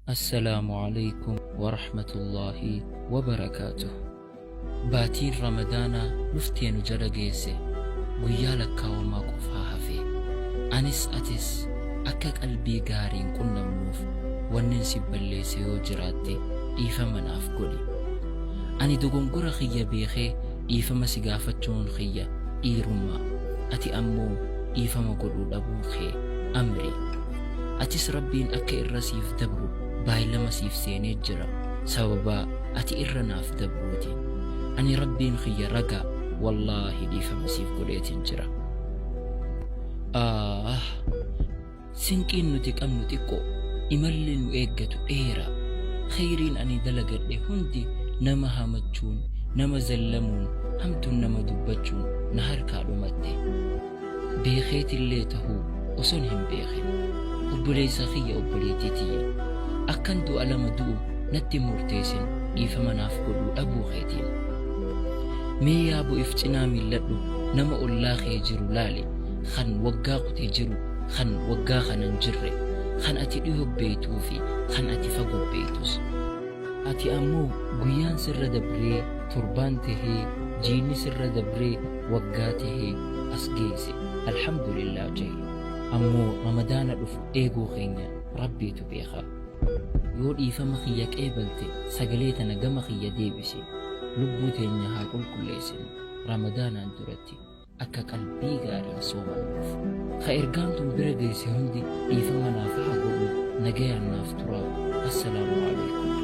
Assalaamu Aleeykum Warahmatullaahi Wabarakaatuh. Baatiin Ramadaanaa dhuftee nu jala geesse guyyaa lakkaawamaa qofaa hafe. Anis atis akka qalbii gaariin qunnamnuuf wannin si balleesse yoo jiraatte dhiifama naaf godhi. Ani dogongora kiyya beekee dhiifama si gaafachuun kiyya dhiirummaa. Ati ammoo dhiifama godhuu dhabuun kee amrii. Atis Rabbiin akka irra siif dabru baay'lama siif seenee jira sababaa ati irra naaf dabruuti. Ani Rabbiin kiyya ragaa wallaahi dhiifama siif godheetin jira. Aah! Sinqiin nuti qabnu xiqqo, imalli nu eeggatu dheera. Kheyriin ani dalagadhe hundi nama hamachuun, nama zallamuun, hamtuun nama dubbachuun na harkaa dhumatte. Beekeetillee tahu oson hin beekin. Obboleessa kiyya obboleettii tiyya. Akkan du'a lama du'u natti hin murteessin dhiifama naaf godhuu dhabuu keetiin. Mee yaabo if cinaa milladhu nama ollaa kee jiru laali kan waggaa kute jiru kan waggaa kana hin jirre kan ati dhihoo beeytuu fi kan ati fagoo beeytus. Ati ammoo guyyaan sirra dabree torbaan tahee jiini sirra dabree waggaa tahee as geeyse alhamdulillah ja'i. Ammoo ramadaana dhufu eeguu keenya Rabbiitu beeka. Yoo dhiifama kiyya qeebalte sagalee tana gama kiyya deebisi. Lubbuu teenya haa qulqulleessinu ramadaanaan duratti akka qalbii gaariin soomannuuf. Ka ergaan tun bira geesse hundi dhiifama naaf haa godhu nagayaan naaf turaa. Assalaamu Aleeykum.